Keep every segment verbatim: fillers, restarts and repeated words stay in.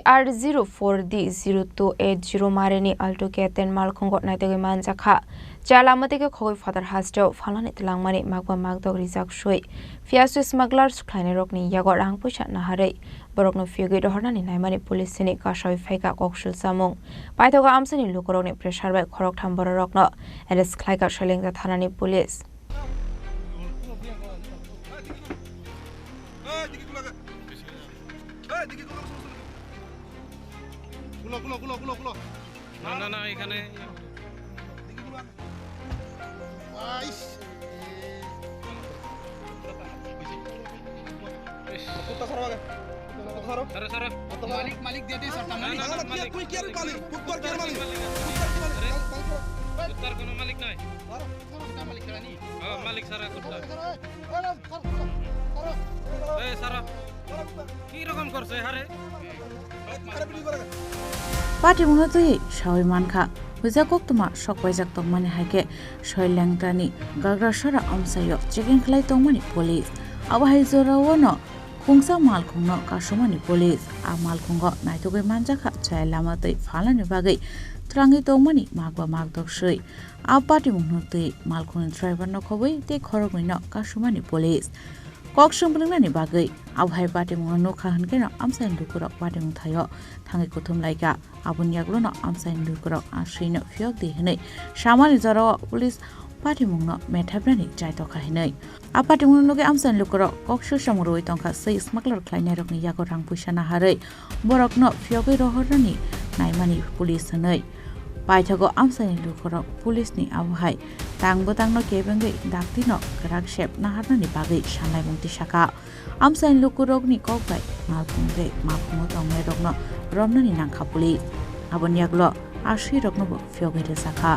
R zero four D zero two eight zero marini Alto K ten malkhungo naitugwi manjakha. Chaya lama tei khogwi phatar hasteo phalnani twlangmani magba magdok rijak swi. Phiya swi smugglers khlainairokni yago rang puisa naharwi borokno phiyogwi rohornani naimani police sini kasawi phaikha koksul chamung. Paithago amchaini lukurokni pressure bai khoroktham bororokno arrest khlaikha Soilengta thanani police. খুলো, খুলো, খুলো, খুলো, খুলো। না, না, না, এখানে। বাইশ। কুত্তা ছাড়ো আগে। কুত্তা ছাড়ো। ছাড়ো, ছাড়ো। মালিক, মালিক দিয়ে দে, স্যার, না, মালিক। না, না, মালিক। তুই কে মালিক? কুত্তার কে মালিক? কুত্তার কে মালিক? আরে। কুত্তার কোনো মালিক নাই। ছাড়ো, ছাড়ো, কুত্তার মালিক ছাড়া নি? হ্যাঁ, মালিক ছাড়া কুত্তা। ছাড়ো, ছাড়ো, ছাড়ো, ছাড়ো। এই, ছাড়ো। কি রকম করছে, আরে? Patimungno twi sawi mankha, huija koktwma sok paijak tongmani hai khe Soilengtani Gagrasora amchaio checking khlai tongmani police. Abo hai jorao no khungsa malkhungno kasumani police. A malkhungo naitugwi manjakha chaya lama twi phalnani bagwi twlangwi tongmani magba magdok swi. A patimungno twi malkhungni driver no khobwi tei khoroknwino kasumani police. Kok swng phwrwngnani bagwi abo hai patimungno nukha hwnkhe no amchaini lukurok patimung thaio thangwi kuthum laikha. Aboni yagulono amchaini lukurok aswino phiyok di hwnwi samani jorao police patimungno methepnani chaitokha hwnwi. A patimungno nugwi amchaini lukurok kok swsamung rwui tongkha, swi smuggler khlainairokni yago rang puisa naharwi borokno phiyogwi rohornani naimani police hwnwi. Paithago amchaini lukurok police ni abo hai tang bwtangno kebengwi daktino kwrak sep naharnani bagwi sanlaimung tisakha. Amchaini lukurokni kok bai malkhung tei malkhungo tongnairokno romnani nangkha police. Aboni yagulo aswiroknobo phiyogwi rwjakha.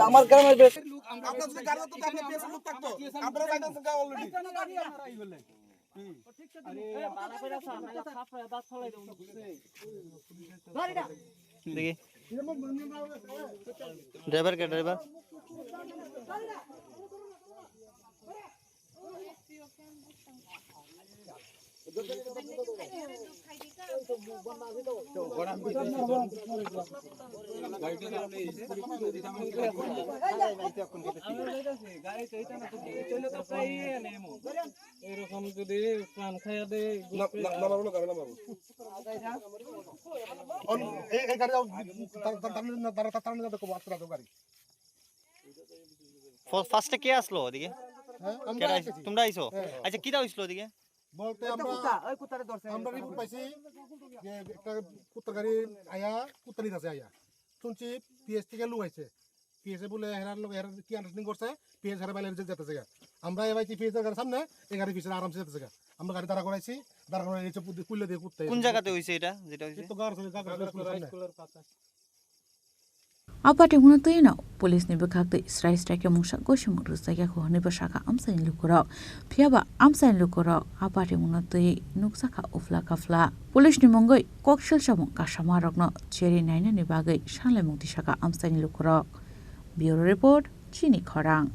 আমার গ্রামের বেশ। আপনার যদি গাড়ি হতো, তো আপনার পেছনে লোক থাকতো। আপনারা যাইতেছেন গা already। দেখি। ড্রাইভার কে, ড্রাইভার? এরকম যদি প্রাণ খাইয়া দেয়, না, না, নামাবো না, গাড়ি নামাবো। অন-, এই, এই গাড়ি যাও, তার, তার, তার, তার, তার, তার, তার, তার, গাড়ি। ফ-, ফার্স্টে কে আসলো ওদিকে? হ্যাঁ, আমরা কেডা আইস-, এসেছি। তোমরা আইছো? হ্যাঁ। আচ্ছা, কিতা হইছিল ওদিকে? বলতে ওই তো আমরা, কুত্তা, ওই কুত্তারে ধরছে। আমরা রিপোর্ট পাইছি যে একটা কুত্তার গাড়ি আয়া, কুত্তা নিয়ে আছে আয়া। শুনছি পিএস থেকে লোক আইছে। পিএসএ বলে হেরার লোক, হেরার কি আন্ডারস্ট্যান্ডিং করছে, পিএস হেরা বাইলে রিজেক্ট যেতে জায়গা। আমরা এবার কি পিএস এর গাড়ির সামনে, এই গাড়ির পিছনে আরামসে যেতে জায়গা। আমরা গাড়ি দাঁড়া করাইছি, দাঁড়া করাই নিচে পুদি-, কুইলে দিয়ে কুত্তে। কোন জায়গাতে হইছে এটা, যেটা হইছে? এই তো গাড়ি আছে, গাড়ি আছে, স্কুলের সামনে। A patimungno twi no police ni bwkhak twi srai srai khe mungsa gosimung rwjakya kho hwnwi bo sakha amchaini lukurok. Phiya ba amchaini lukurok a patimungno twi nukjakha uphla kaphla. Police ni mungwi koksil samung kasamarokno cherwi nainani bagwi sanlaimung tisakha amchaini lukurok. Bureau Report, Chini Khorang.